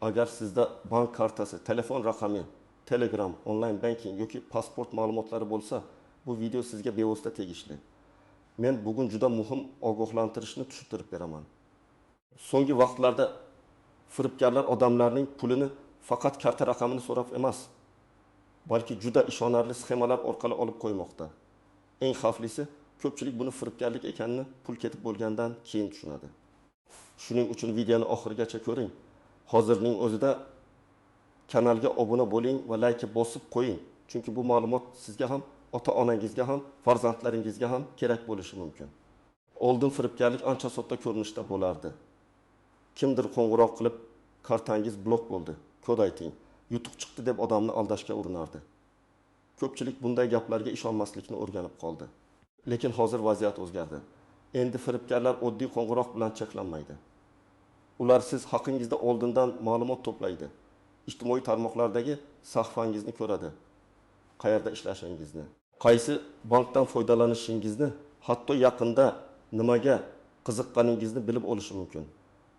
Agar sizda bank kartasi, telefon raqami, Telegram, onlayn banking yoki pasport ma'lumotlari bo'lsa, bu video sizga bevosita tegishli. Men bugun juda muhim ogohlantirishni tushuntirib beraman. So'nggi vaqtlarda firibgarlar odamlarning pulini faqat karta raqamini so'rab emas, balki juda ishonarli sxemalar orqali olib qo'ymoqda. Eng xavflisi, ko'pchilik buni firibgarlik ekanini pul ketib bo'lgandan keyin tushunadi. Shuning uchun videoni oxirigacha ko'ring. Hozirning o'zida kanalga obuna bo'ling va like bosib qo'ying. Chunki bu ma'lumot sizga ham, ota-onangizga ham, farzandlaringizga ham kerak bo'lishi mumkin. Oldin firibgarlik ancha sodda ko'rinishda bo'lardi. Kimdir qo'ng'iroq qilib, kartangiz blok bo'ldi, kod ayting, yutuq chiqdi deb odamni aldashga urinardi. Ko'pchilik bunday gaplarga ishonmaslikni o'rganib qoldi. Lekin hozir vaziyat o'zgardi. Endi firibgarlar oddiy qo'ng'iroq bilan cheklanmaydi. Ular siz haqingizda oldindan ma'lumot to'playdi. Ijtimoiy tarmoqlardagi sahifangizni ko'radi. Qayerda ishlashingizni, qaysi bankdan foydalanishingizni, hatto yaqinda nimaga qiziqqaningizni bilib olishi mumkin.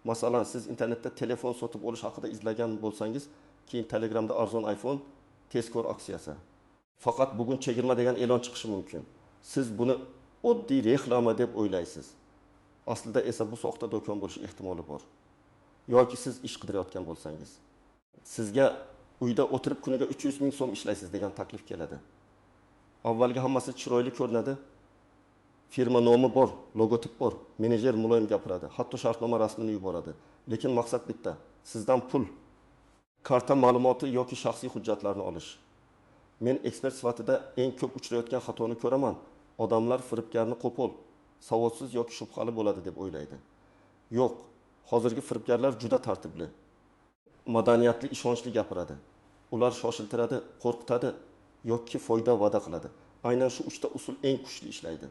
Masalan, siz internetda telefon sotib olish haqida izlagan bo'lsangiz, keyin Telegramda arzon iPhone tezkor aksiyasi. Faqat bugun chegirma degan e'lon chiqishi mumkin. Siz buni oddiy reklama deb o'ylaysiz. Aslida esa bu soxta do'kon bo'lish ehtimoli bor. Yoki siz ish qidirayotgan bo'lsangiz, sizga uyda o'tirib kuniga 300 ming so'm ishlaysiz degan taklif keladi. Avvalgi hammasi chiroyli ko'rinadi. Firma nomi bor, logotip bor, menejer muloyim gapiradi, hatto shartnoma rasmini yuboradi. Lekin maqsad bitta: sizdan pul, karta ma'lumoti yoki shaxsiy hujjatlarni olish. Men ekspert sifatida eng ko'p uchrayotgan xatoni ko'raman. Odamlar firibgarni qo'pol, savodsiz yoki shubhali bo'ladi deb o'ylaydi. Yo'q, hozirgi firibgarlar juda tartibli, madaniyatli, ishonchli gapiradi. Ular shoshiltiradi, qo'rqitadi yoki foyda va'da qiladi. Aynan shu uchta usul eng kuchli ishlaydi.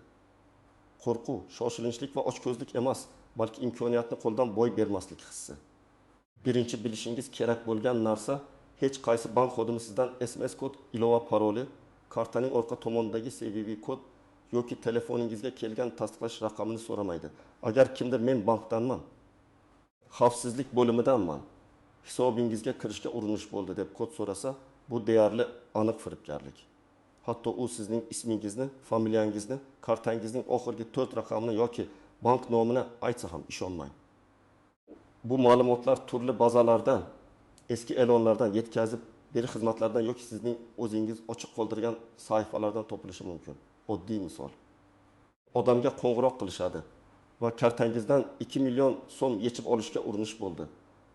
Qo'rquv, shoshilinchlik va ochko'zlik emas, balki imkoniyatni qo'ldan boy bermaslik hissi. Birinchi bilishingiz kerak bo'lgan narsa, hech qaysi bank xodimi sizdan SMS kod, ilova paroli, kartaning orqa tomonidagi CVV kod yoki telefoningizga kelgan tasdiqlash raqamini so'ramaydi. Agar kimdir men bankdanman, xavfsizlik bo'limidanman, hisobingizga kirishga urinish bo'ldi deb kod so'rasa, bu deyarli aniq firibgarlik. Hatto u sizning ismingizni, familiyangizni, kartangizning oxirgi 4 raqamini yoki bank nomini aytsa ham ishonmang. Bu ma'lumotlar turli bazalardan, eski e'lonlardan, yetkazib berish xizmatlaridan yoki sizning o'zingiz ochiq qoldirgan sahifalardan topilishi mumkin. Oddiy misol. Odamga qo'ng'iroq qilishadi va kartangizdan 2 million so'm yechib olishga urinish bo'ldi.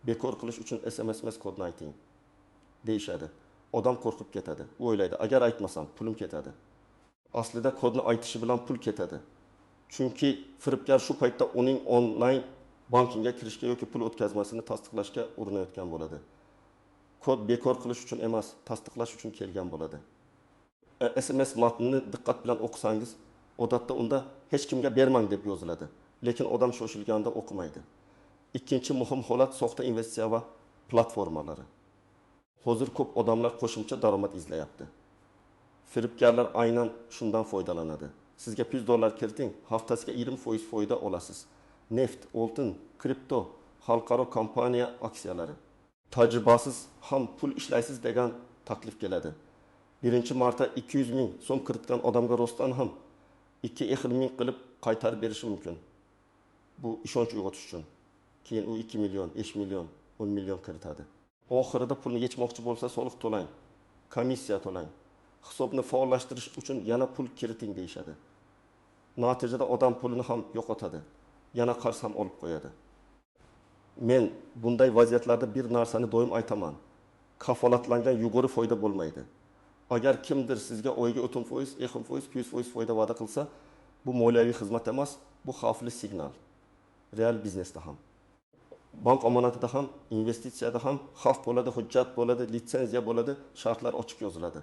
Bekor qilish uchun SMS kodni ayting deyishadi. Odam qo'rqib ketadi. U o'ylaydi, agar aytmasam pulim ketadi. Aslida kodni aytishi bilan pul ketadi. Chunki firibgar shu paytda uning onlayn bankingga kirishga yoki pul o'tkazmasini tasdiqlashga urinayotgan bo'ladi. Kod bekor qilish uchun emas, tasdiqlash uchun kelgan bo'ladi. SMS matnini diqqat bilan o'qisangiz, odatda unda hech kimga bermang deb yoziladi. Lekin odam shoshilganda o'qimaydi. Ikkinchi muhim holat soxta investitsiya va platformalari. Hozir ko'p odamlar qo'shimcha daromad izlayapti. Firibgarlar aynan shundan foydalanadi. Sizga $100 kiriting, haftasiga 20% foyda olasiz. Neft, oltin, kripto, xalqaro kompaniya aksiyalari. Tajribasiz ham pul ishlaysiz degan taklif keladi. Birinchi marta 200 ming so'm kiritgan odamga rostdan ham 2,5 ming qilib qaytarib berishi mumkin. Bu ishonch uyg'otish uchun. Keyin u 2 million, 5 million, 10 million kiritadi. Oxirida pulni yechmoqchi bo'lsa, soliq to'lang, komissiya to'lang, hisobni faollashtirish uchun yana pul kiriting deyishadi. Natijada odam pulini ham yo'qotadi, yana qarz ham olib qo'yadi. Men bunday vaziyatlarda bir narsani doim aytaman. Kafolatlangan yuqori foyda bo'lmaydi. Agar kimdir sizga oyiga 30%, 50%, 100% foyda va'da qilsa, bu moliyaviy xizmat emas, bu xavfli signal. Real biznesda ham, bank omonatida ham, investitsiyada ham xavf bo'ladi, hujjat bo'ladi, litsenziya bo'ladi, shartlar ochiq yoziladi.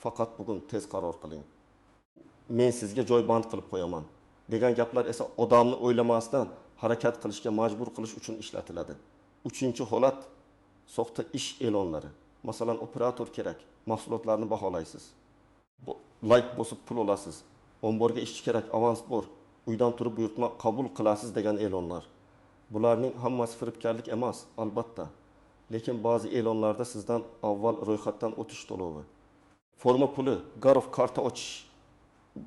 Faqat bugun tez qaror qiling. Men sizga joy band qilib qo'yaman degan gaplar esa odamni o'ylamasdan harakat qilishga majbur qilish uchun ishlatiladi. Uchinchi holat soxta ish e'lonlari. Masalan, operator kerak, mahsulotlarni baholaysiz. Like bosib pul olasiz. Omborga ishchi kerak, avans bor. Uydan turib buyurtma qabul qilasiz degan e'lonlar. Bularning hammasi firibgarlik emas, albatta. Lekin ba'zi e'lonlarda sizdan avval ro'yxatdan o'tish to'lovi, forma puli, Garov karta ochish,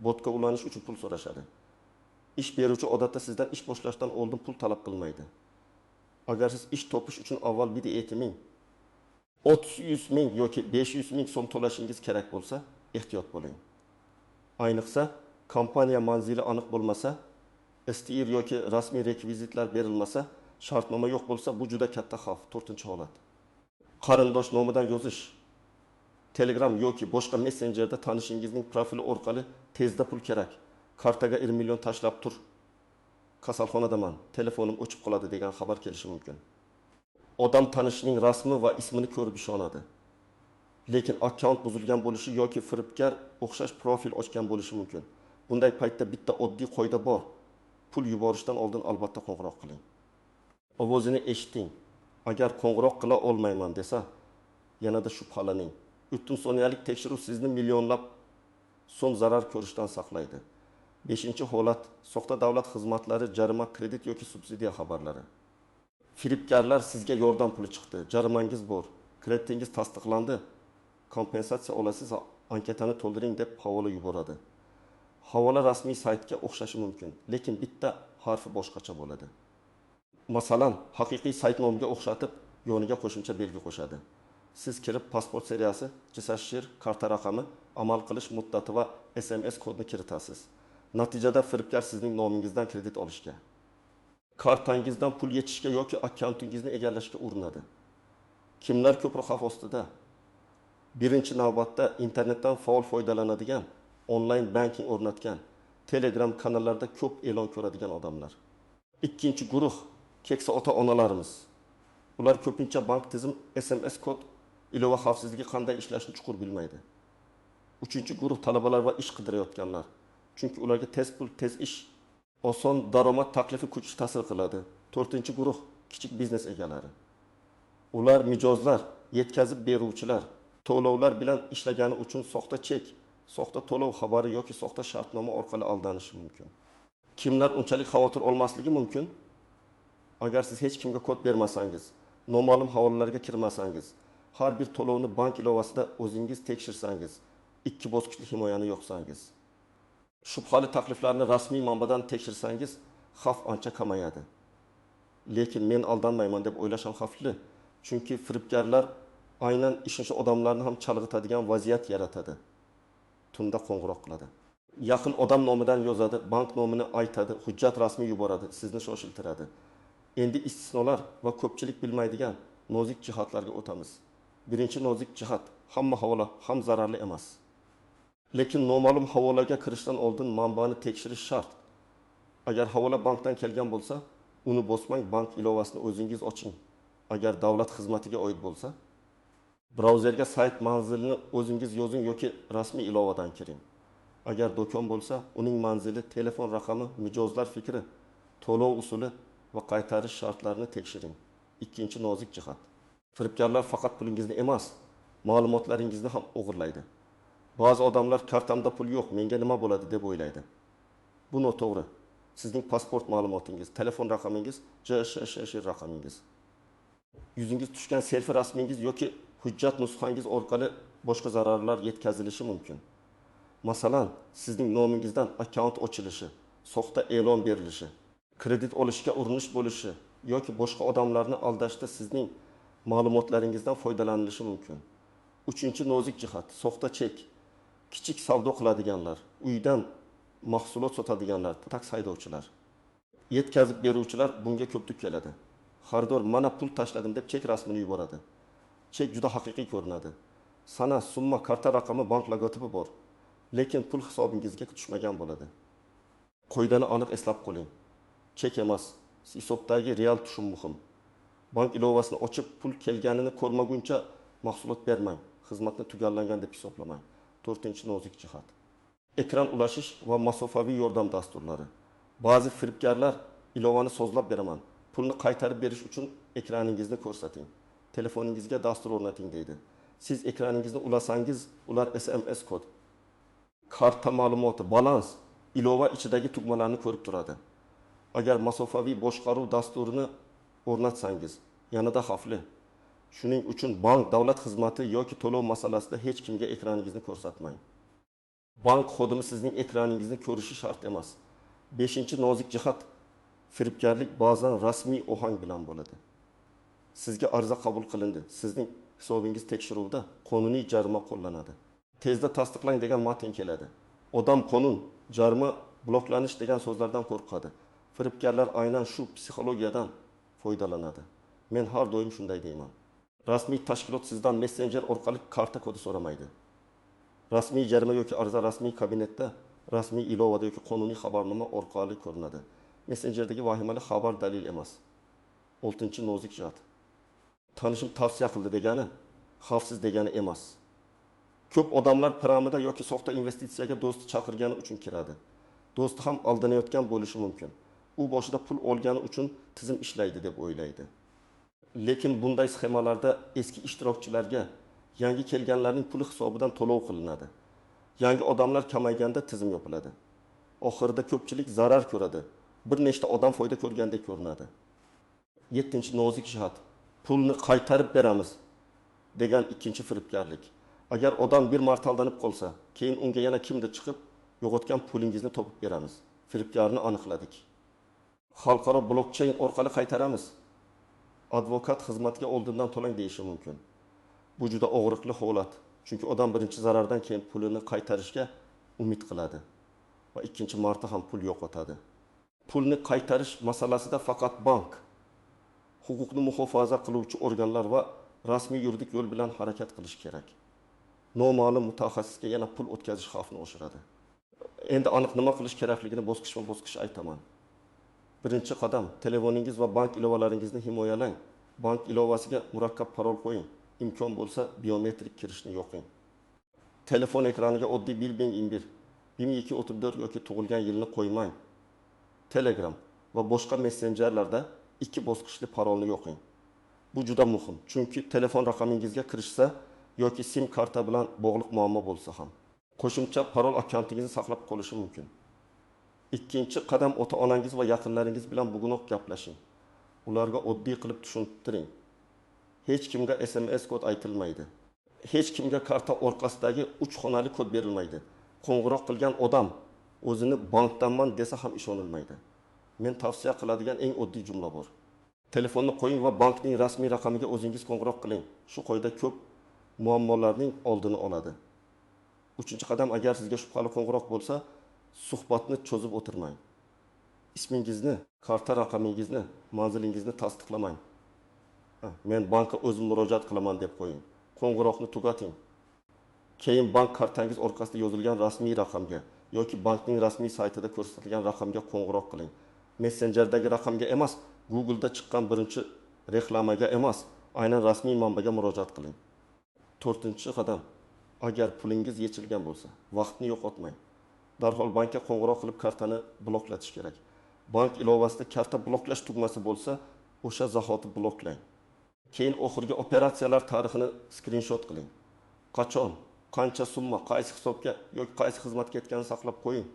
botga ulanish uchun pul so'rashadi. Ish beruvchi odatda sizdan ish boshlashdan oldin pul talab qilmaydi. Agar siz ish topish uchun avval 1 ming, 300 ming yoki 500 ming so'm to'lashingiz kerak bo'lsa, ehtiyot bo'ling. Ayniqsa, kompaniya manzili aniq bo'lmasa, STIR yoki rasmiy rekvizitlar berilmasa, shartnoma yo'q bo'lsa, bu juda katta xavf. To'rtinchi holat. Qarindosh nomidan yozish. Telegram yoki boshqa messenjerda tanishingizning profili orqali tezda pul kerak. Kartaga 1 million tashlab tur. Kasalxonadaman, telefonim o'chib qoladi degan xabar kelishi mumkin. Odam tanishining rasmi va ismini ko'rib ishonadi. Lekin akkaunt buzilgan bo'lishi yoki firibgar o'xshash profil ochgan bo'lishi mumkin. Bunday paytda bitta oddiy qoida bor. Pul yuborishdan oldin albatta qo'ng'iroq qiling. Ovozini eshiting. Agar qo'ng'iroq qila olmayman desa, yanada shubhalaning. 3 soniyalik tekshiruv sizni millionlab so'm zarar ko'rishdan saqlaydi. 5. Holat soxta davlat xizmatlari, jarima, kredit yoki subsidiya xabarlari. Firibgarlar sizga yordam puli chiqdi, jarimangiz bor, kreditingiz tasdiqlandi, kompensatsiya olasiz, anketani to'ldiring deb havola yuboradi. Havola rasmiy saytga o'xshashi mumkin, lekin bitta harfi boshqacha bo'ladi. Masalan, haqiqiy sayt nomiga o'xshatib, yoniga qo'shimcha belgi qo'shadi. Siz kirib pasport seriyasi, CSSHR, karta raqami, amal qilish muddati va SMS kodini kiritasiz. Natijada firibgar sizning nomingizdan kredit olishga, kartangizdan pul yechishga yoki akkauntingizni egallashga urinadi. Kimlar ko'proq xavf ostida? Birinchi navbatda internetdan faol foydalanadigan, onlayn banking o'rnatgan, Telegram kanallarida ko'p e'lon ko'radigan odamlar. Ikkinchi guruh keksa ota-onalarimiz. Ular ko'pincha bank tizim, SMS kod, ilova xavfsizligi qanday ishlashini chuqur bilmaydi. Uchinchi guruh talabalar va ish qidirayotganlar. Chunki ularga tez pul, tez ish, oson daromad taklifi kuchli ta'sir qiladi. To'rtinchi guruh kichik biznes egalari. Ular mijozlar, yetkazib beruvchilar, to'lovlar bilan ishlagani uchun soxta chek, soxta to'lov xabari yoki soxta shartnoma orqali aldanishi mumkin. Kimlar unchalik xavotir olmasligi mumkin? Agar siz hech kimga kod bermasangiz, noma'lum havolalarga kirmasangiz, har bir to'lovni bank ilovasida o'zingiz tekshirsangiz, 2 bosqichli himoyani yoqsangiz, shubhali takliflarni rasmiy manbadan tekshirsangiz, xavf ancha kamayadi. Lekin men aldanmayman deb o'ylash ham xavfli, chunki firibgarlar aynan ishonchli odamlarni ham chalg'itadigan vaziyat yaratadi. Tunda qo'ng'iroq qiladi. Yaqin odam nomidan yozadi, bank nomini aytadi, hujjat rasmiy yuboradi, sizni shoshiltiradi. Endi istisnolar va ko'pchilik bilmaydigan nozik jihatlarga o'tamiz. Birinchi nozik jihat, hamma havola ham zararli emas. Lekin noma'lum havolaga kirishdan oldin manbani tekshirish shart. Agar havola bankdan kelgan bo'lsa, uni bosmang, bank ilovasini o'zingiz oching. Agar davlat xizmatiga oid bo'lsa, brauzerga sayt manzilini o'zingiz yozing yoki rasmiy ilovadan kiring. Agar do'kon bo'lsa, uning manzili, telefon raqami, mijozlar fikri, to'lov usuli va qaytarish shartlarini tekshiring. Ikkinchi nozik jihat. Firibgarlar faqat pulingizni emas, ma'lumotlaringizni ham o'g'irlaydi. Ba'zi odamlar kartamda pul yo'q, menga nima bo'ladi deb o'ylaydi. Bu noto'g'ri. Sizning pasport ma'lumotingiz, telefon raqamingiz, JSHSH raqamingiz, yuzingiz tushgan selfi rasmingiz yoki hujjat nusxangiz orqali boshqa zararlar yetkazilishi mumkin. Masalan, sizning nomingizdan akkaunt ochilishi, soxta e'lon berilishi, kredit olishga urinish bo'lishi yoki boshqa odamlarni aldashda sizning ma'lumotlaringizdan foydalanilishi mumkin. Uchinchi nozik jihat, soxta chek. Kichik savdo qiladiganlar, uydan mahsulot sotadiganlar, taksi haydovchilar, yetkazib beruvchilar bunga ko'p duch keladi. Xaridor mana pul tashladim deb chek rasmini yuboradi. Chek juda haqiqiy ko'rinadi. Sana, summa, karta raqami, bank logotipi bor. Lekin pul hisobingizga tushmagan bo'ladi. Qoidani aniq eslab qoling. Chek emas, hisobdagi real tushum muhim. Bank ilovasini ochib pul kelganini ko'rmaguncha mahsulot bermang, xizmatni tugallangan deb hisoblamang. To'rtinchi nozik jihat. Ekran ulashish va masofaviy yordam dasturlari. Ba'zi firibgarlar ilovani sozlab beraman, pulni qaytarib berish uchun ekraningizni ko'rsating, telefoningizga dastur o'rnating deydi. Siz ekraningizni ulasangiz, ular SMS kod, karta ma'lumoti, balans, ilova ichidagi tugmalarni ko'rib turadi. Agar masofaviy boshqaruv dasturini o'rnatsangiz, yanada xavfli. Shuning uchun bank, davlat xizmati yoki to'lov masalasida hech kimga ekraningizni ko'rsatmang. Bank xodimi sizning ekraningizni ko'rishi shart emas. Beshinchi nozik jihat: firibgarlik ba'zan rasmiy ohang bilan bo'ladi. Sizga ariza qabul qilindi, sizning hisobingiz tekshiruvda, qonuniy jarima qo'llanadi. Tezda tasdiqlang degan matn keladi. Odam qonun, jarima, bloklanish degan so'zlardan qo'rqadi. Firibgarlar aynan shu psixologiyadan foydalanadi. Men har doim shunday deyman. Rasmiy tashkilot sizdan messenjer orqali karta kodi so'ramaydi. Rasmiy jarima yoki ariza rasmiy kabinetda, rasmiy ilovada yoki qonuniy xabarnoma orqali ko'rinadi. Messenjerdagi vahimali xabar dalil emas. Oltinchi nozik jihat: tanishim tavsiya qildi degani xavfsiz degani emas. Ko'p odamlar piramida yoki soxta investitsiyaga do'sti chaqirgani uchun kiradi. Do'sti ham aldanayotgan bo'lishi mumkin. U boshida pul olgani uchun tizim ishlaydi deb o'ylaydi. Lekin bunday sxemalarda eski ishtirokchilarga yangi kelganlarning puli hisobidan to'lov qilinadi. Yangi odamlar kamayganda tizim yopiladi. Oxirida ko'pchilik zarar ko'radi. Bir nechta odam foyda ko'rgandek ko'rinadi. Yettinchi nozik jihat: pulni qaytarib beramiz degan ikkinchi firibgarlik. Agar odam bir marta aldanib qolsa, keyin unga yana kimdir chiqib, yo'qotgan pulingizni topib beramiz. Firibgarni aniqladik. Xalqaro blokcheyn orqali qaytaramiz. Advokat xizmatiga oldindan to'lang deyishi mumkin. Bu juda og'riqli holat. Chunki odam birinchi zarardan keyin pulini qaytarishga umid qiladi va ikkinchi marta ham pul yo'qotadi. Pulni qaytarish masalasida faqat bank, huquqni muhofaza qiluvchi organlar va rasmiy yuridik yo'l bilan harakat qilish kerak. Noma'lum mutaxassisga yana pul o'tkazish xavfini oshiradi. Endi aniq nima qilish kerakligini bosqichma-bosqich aytaman. Birinchi qadam: telefoningiz va bank ilovalaringizni himoyalang. Bank ilovasiga murakkab parol qo'ying. Imkon bo'lsa biometrik kirishni yoqing. Telefon ekraniga oddiy 1 1 1234 yoki tug'ilgan yilni qo'ymang. Telegram va boshqa messenjerlarda ikki bosqichli parolni yoqing. Bu juda muhim, chunki telefon raqamingizga kirishsa yoki SIM karta bilan bog'liq muammo bo'lsa ham qo'shimcha parol akkauntingizni saqlab qolishi mumkin. Ikkinchi qadam: ota-onangiz va yaqinlaringiz bilan bugunoq gaplashing. Ularga oddiy qilib tushuntiring. Hech kimga SMS kod aytilmaydi. Hech kimga karta orqasidagi 3 xonali kod berilmaydi. Qo'ng'iroq qilgan odam o'zini bankdanman desa ham ishonilmaydi. Men tavsiya qiladigan eng oddiy jumla bor. Telefonni qo'ying va bankning rasmiy raqamiga o'zingiz qo'ng'iroq qiling. Shu qoida ko'p muammolarning oldini oladi. Uchinchi qadam: agar sizga shubhali qo'ng'iroq bo'lsa, suhbatni cho'zib o'tirmang. Ismingizni, karta raqamingizni, manzilingizni tasdiqlamang. Men bankka o'zim murojaat qilaman deb qo'ying. Qo'ng'iroqni tugating. Keyin bank kartangiz orqasida yozilgan rasmiy raqamga yoki bankning rasmiy saytida ko'rsatilgan raqamga qo'ng'iroq qiling. Messenjerdagi raqamga emas, Google'da chiqqan birinchi reklamaga emas, aynan rasmiy manbaga murojaat qiling. To'rtinchi qadam: agar pulingiz yechilgan bo'lsa, vaqtni yo'qotmang. Darhol bankka qo'ng'iroq qilib kartani bloklatish kerak. Bank ilovasida karta bloklash tugmasi bo'lsa, o'sha zahoti bloklang. Keyin oxirgi operatsiyalar tarixini skrinshot qiling. Qachon, qancha summa, qaysi hisobga yoki qaysi xizmatga ketganini saqlab qo'ying.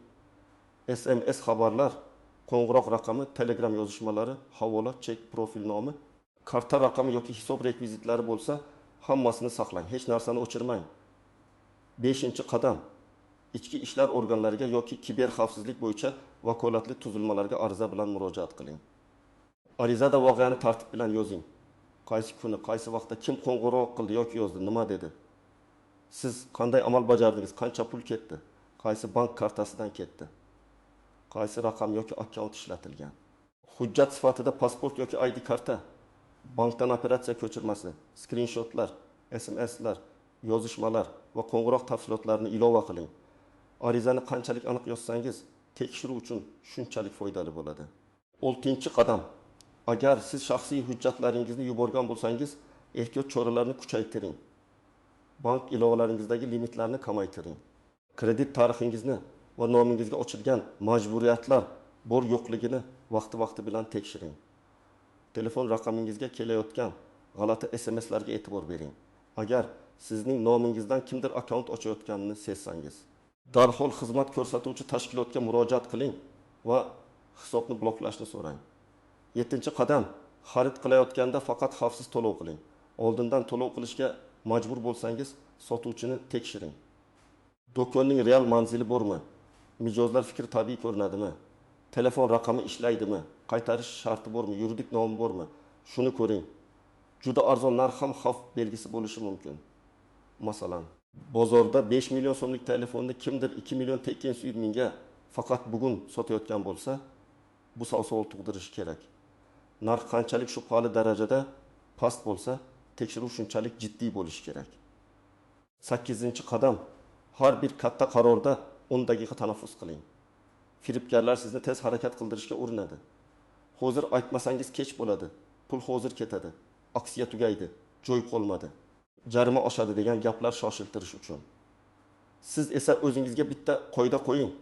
SMS xabarlar, qo'ng'iroq raqami, Telegram yozishmalari, havola, chek, profil nomi, karta raqami yoki hisob rekvizitlari bo'lsa, hammasini saqlang, hech narsani o'chirmang. Beshinchi qadam: ichki ishlar organlariga yoki kiber xavfsizlik bo'yicha vakolatli tuzilmalarga ariza bilan murojaat qiling. Arizada voqeani tartib bilan yozing. Qaysi kuni, qaysi vaqtda kim qo'ng'iroq qildi yoki yozdi, nima dedi? Siz qanday amal bajardingiz, qancha pul ketdi, qaysi bank kartasidan ketdi, qaysi raqam yoki akkaunt ishlatilgan. Hujjat sifatida pasport yoki ID karta, bankdan operatsiya ko'chirmasi, skrinshotlar, SMSlar, yozishmalar va qo'ng'iroq tafsilotlarini ilova qiling. Arizani qanchalik aniq yozsangiz, tekshiruv uchun shunchalik foydali bo'ladi. Oltinchi qadam: agar siz shaxsiy hujjatlaringizni yuborgan bo'lsangiz, ehtiyot choralarini kuchaytiring. Bank ilovalaringizdagi limitlarni kamaytiring. Kredit tarixingizni va nomingizga ochilgan majburiyatlar bor yo'qligini vaqti-vaqti bilan tekshiring. Telefon raqamingizga kelayotgan g'alati SMSlarga e'tibor bering. Agar sizning nomingizdan kimdir akkaunt ochayotganini sezsangiz, darhol xizmat ko'rsatuvchi tashkilotga murojaat qiling va hisobni bloklashni so'rang. Yettinchi qadam: xarid qilayotganda faqat xavfsiz to'lov qiling. Oldindan to'lov qilishga majbur bo'lsangiz, sotuvchini tekshiring. Do'konning real manzili bormi? Mijozlar fikri tabiiy ko'rinadimi? Telefon raqami ishlaydimi? Qaytarish sharti bormi? Yuridik nomi bormi? Shuni ko'ring. Juda arzon narx ham xavf belgisi bo'lishi mumkin. Masalan, bozorda 5 million so'mlik telefonni kimdir 2 million 800 mingga faqat bugun sotayotgan bo'lsa, bu savol tug'dirishi kerak. Narx qanchalik shubhali darajada past bo'lsa, tekshiruv shunchalik jiddiy bo'lishi kerak. 8-qadam. Har bir katta qarorda 10 daqiqa tanaffus qiling. Firibgarlar sizni tez harakat qildirishga urinadi. Hozir aytmasangiz kech bo'ladi. Pul hozir ketadi. Aksiya tugaydi, joy qolmadi. Jarima oshadi degan gaplar shoshiltirish uchun. Siz esa o'zingizga bitta qoida qo'ying.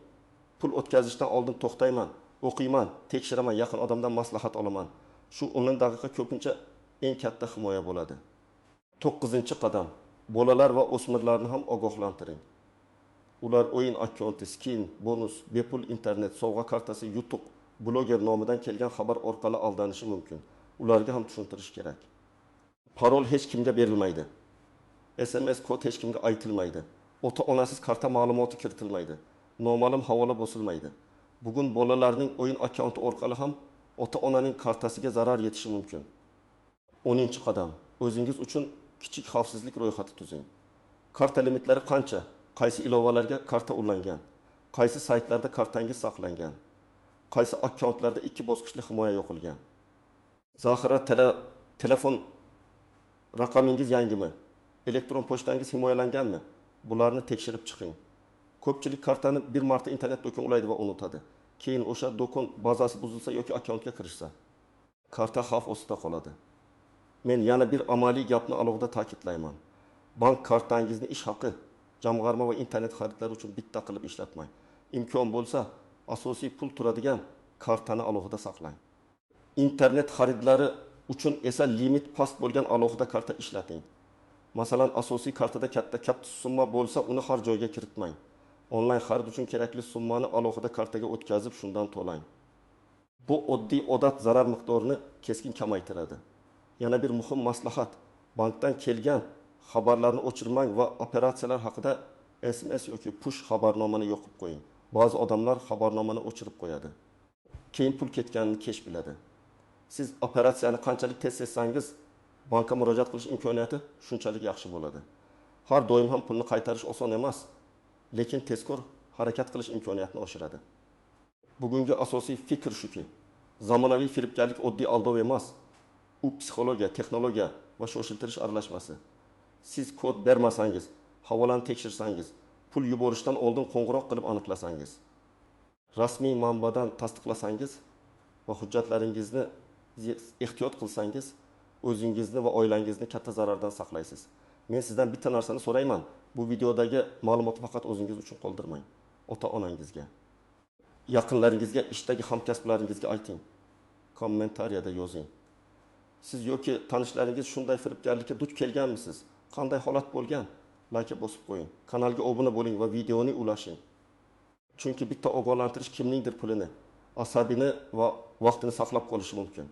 Pul o'tkazishdan oldin to'xtayman, o'qiyman, tekshiraman, yaqin odamdan maslahat olaman. Shu 10 daqiqa ko'pincha eng katta himoya bo'ladi. 9-qadam. Bolalar va o'smirlarni ham ogohlantiring. Ular o'yin akkaunti, skin, bonus, bepul internet, sovg'a kartasi, yutuq, bloger nomidan kelgan xabar orqali aldanishi mumkin. Ularga ham tushuntirish kerak. Parol hech kimga berilmaydi. SMS kod hech kimga aytilmaydi. Ota-onasiz karta ma'lumoti kiritilmaydi. Noma'lum havola bosilmaydi. Bugun bolalarning o'yin akkaunti orqali ham ota-onaning kartasiga zarar yetishi mumkin. 10-qadam. O'zingiz uchun kichik xavfsizlik ro'yxati tuzing. Karta limitlari qancha? Qaysi ilovalarga karta ulangan? Qaysi saytlarda kartangiz saqlangan? Qaysi akkauntlarda 2 bosqichli himoya yoqilgan? Zaxira telefon raqamingiz yangimi? Elektron pochtangiz himoyalanganmi? Bularni tekshirib chiqing. Ko'pchilik kartani bir marta internet do'kon ulaydi va unutadi. Keyin o'sha do'kon bazasi buzilsa yoki akkauntga kirishsa, karta xavf ostida qoladi. Men yana bir amaliy gapni alohida ta'kidlayman. Bank kartangizni ish haqi, jamg'arma va internet xaridlari uchun bitta qilib ishlatmang. Imkon bo'lsa, asosiy pul turadigan kartani alohida saqlang. Internet xaridlari uchun esa limit past bo'lgan alohida karta ishlating. Masalan, asosiy kartada katta summa bo'lsa, uni har joyga kiritmang. Onlayn xarid uchun kerakli summani alohida kartaga o'tkazib, shundan to'lang. Bu oddiy odat zarar miqdorini keskin kamaytiradi. Yana bir muhim maslahat: bankdan kelgan xabarlarni o'chirmang va operatsiyalar haqida SMS yoki push xabarnomani yoqib qo'ying. Ba'zi odamlar xabarnomani o'chirib qo'yadi. Keyin pul ketganini kech biladi. Siz operatsiyani qanchalik tez sezsangiz, bankka murojaat qilish imkoniyati shunchalik yaxshi bo'ladi. Har doim ham pulni qaytarish oson emas, lekin tezkor harakat qilish imkoniyatini oshiradi. Bugungi asosiy fikr shuki, zamonaviy firibgarlik oddiy aldov emas. U psixologiya, texnologiya va shoshiltirish aralashmasi. Siz kod bermasangiz, havolani tekshirsangiz, pul yuborishdan oldin qo'ng'iroq qilib aniqlasangiz, rasmiy manbadan tasdiqlasangiz va hujjatlaringizni ehtiyot qilsangiz, o'zingizni va oilangizni katta zarardan saqlaysiz. Men sizdan bitta narsani so'rayman. Bu videodagi ma'lumotni faqat o'zingiz uchun qoldirmang. Ota-onangizga, yaqinlaringizga, ishdagi hamkasblaringizga ayting. Kommentariyada yozing. Siz yoki tanishlaringiz shunday firibgarlikka duch kelganmisiz? Qanday holat bo'lgan? Like bosib qo'ying. Kanalga obuna bo'ling va videoni ulashing. Chunki bitta ogohlantirish kimningdir pulini, asabini va vaqtini saqlab qolishi mumkin.